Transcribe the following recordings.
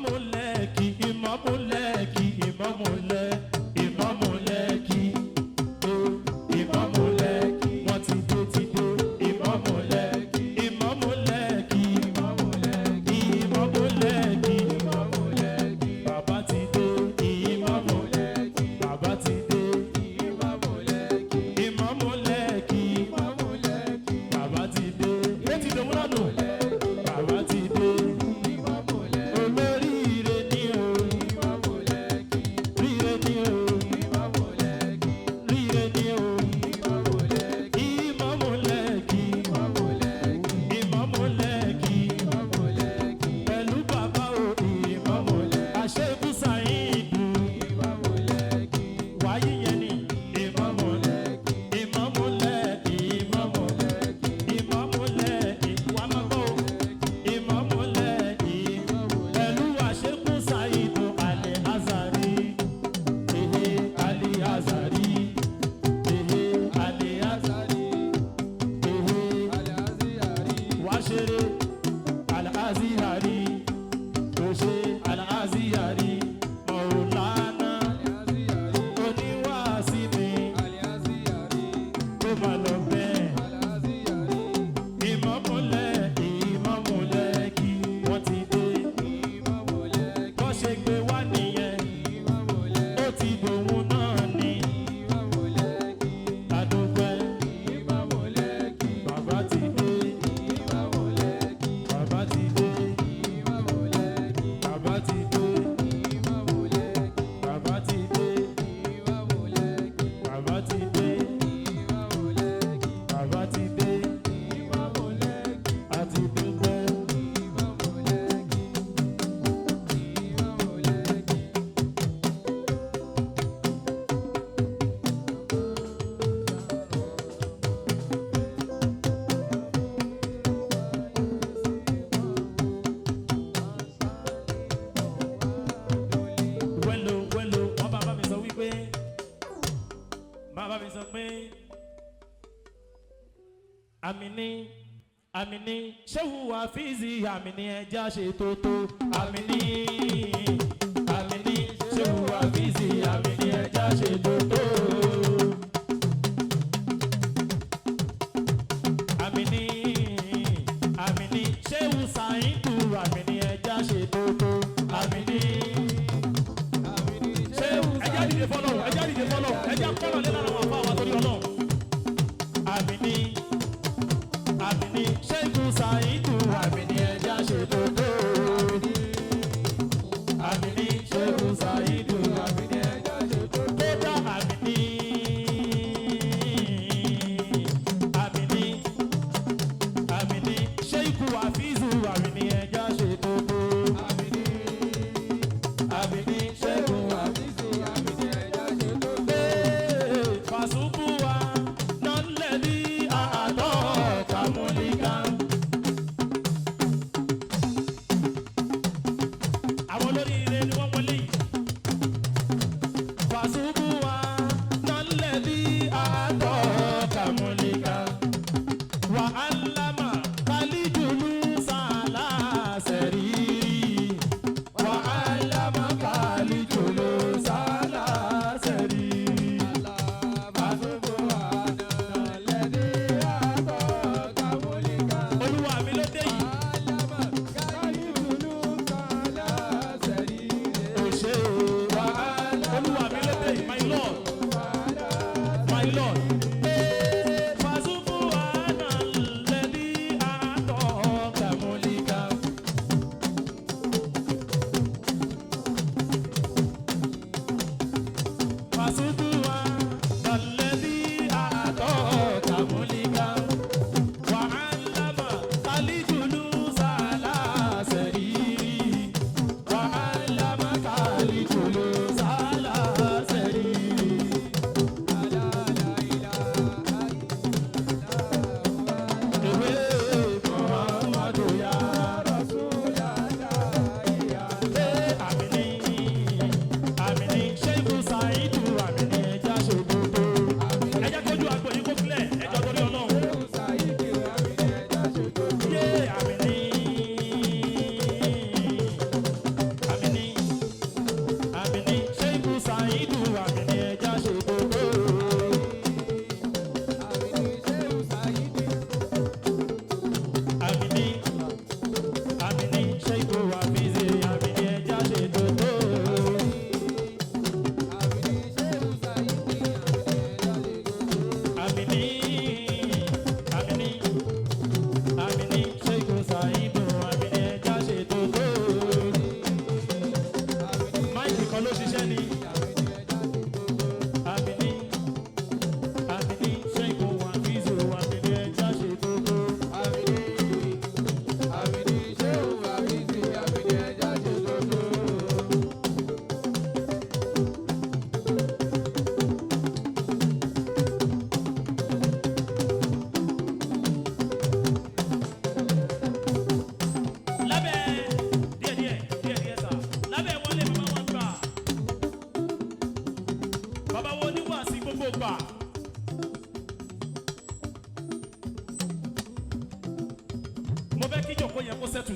Ìmámù Lẹ́kì, Ìmámù Lẹ́kì, Ìmámù Lẹ́, Ìmámù Lẹ́kì, ó Ìmámù Lẹ́kì, wọ́n ti dé ti dé. Ìmámù Lẹ́kì, Ìmámù Lẹ́kì, Ìmámù Lẹ́kì, bàbá ti dé. Ìmámù Lẹ́kì, bàbá ti dé. Ìmámù Lẹ́kì, bàbá ti dé. Ó ti dòwú lọ́nà. Bàbá ti dé. Olóríire ni o, ríire ni o, ríire ni o. Ìmámù Lẹ́kì, Ìmámù Lẹ́kì, pẹ̀lú bàbá o, Ìmámù Àṣẹ́kù Sàyídù, wáyé yẹn ni Ìmámù Lẹ́kì, Ìmámù Lẹ́kì, Ìmámù Lẹ́kì, Ìmámù Lẹ́kì, wàá máa gbọ́ o. Ìmámù Lẹ́kì, pẹ̀lú Àṣẹ́kù Sàyídù, Alẹ́ Azari, ehe Alẹ́ Azari, ehe Alẹ́ Azari, ehe wá ṣeré alazihari, kò ṣe alazihari, mọ̀ọ́lánà oníwàásí mi kó má lọ bẹ́ẹ̀. Ìmọ̀múlẹ̀ ìmọ̀múlẹ̀ kí wọ́n ti dé, bọ́ ṣe gbé wá nìyẹn, ó ti dòun náà ni àdúpẹ́. Bàbá ti dé, bàbá ti dé, bàbá ti dé, bàbá ti dé, bàbá ti dé, bàbá ti dé, àti dúpẹ́. Wẹ́lo wẹ́lo, wọ́n bá bá mi sọ wípé bàbá mi sọ pé àmì ní, àmì ní ṣéwù àfíìsì, àmì ní ẹja ṣe tótó, àmì ní, àmì ní ṣéwù àfíìsì, àmì ní ẹja ṣe tótó. Àmì ní, àmì ní ṣéwù sàyìntù, àmì ní ẹja ṣe tótó, àmì ní ẹjá dìde fọlọ́, ẹjá dìde fọlọ́, ẹjá kọ́lọ̀ lé lára wọn fáwọn torí ọlọ́run. Àmì ní, àmì ní ṣẹ́gun ṣàìdù, àmì ní ẹja ṣe tótó. Àmì ní ṣẹ́gun ṣàìdù, àmì ní ẹja ṣe tótó. Kódà àmì ní, àmì ní, àmì ní ṣẹ́gun àfíìsù, àmì ní ẹja ṣe tótó. Àmì ní ṣẹ́gun àfíìsù. Fàṣùbùwà nọ́lẹ̀bí àtọ́ kàmúlíkà. Àwọn olóríire ni wọ́n wọlé yìí. Fàṣùbùwà nọ́lẹ̀bí àtọ́ kàmúlíkà. Wà á lámà kálíjùlù sàlá sẹ̀rírì. Wà á lámà kálíjùlù sàlá sẹ̀rírì. Olúwa mi ló dé yìí.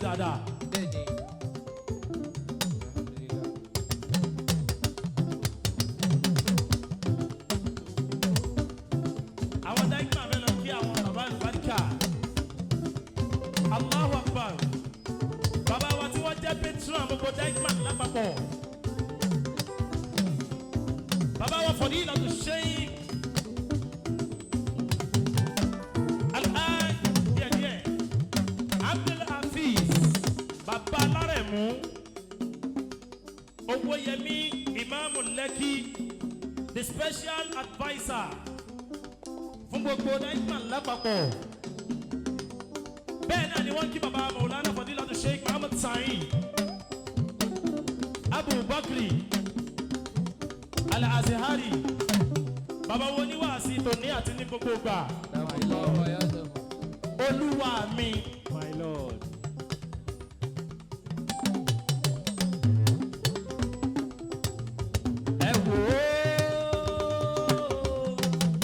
Dáadáa. Bẹ́ẹ̀ni. Alhamdulillah. Àwọn dáìgbà fẹ́ lọ kí àwọn bàbá àlùbáríkà. Allahu Akbar. Bàbá wa tí wọ́n jẹ́ patron gbogbo dáìgbà lápapọ̀. Bàbá wa Fadilatu Sheikh Alhaj díẹ̀díẹ̀ Abdul Hafiz, bàbá alárẹ̀mú Owóyẹmí, Ìmáàmù Lẹ́kì, the special adviser fún gbogbo dáìgbà lápapọ̀. Bẹ́ẹ̀ náà ni wọ́n kí bàbá Maulana Fadilatu Sheikh Muhammad Sa'id Abu Bakri Al-Azhari, bàbá wo ní wàásì tòní àti ní gbogbo gbà. Allahu hayatahu. Olúwa mi.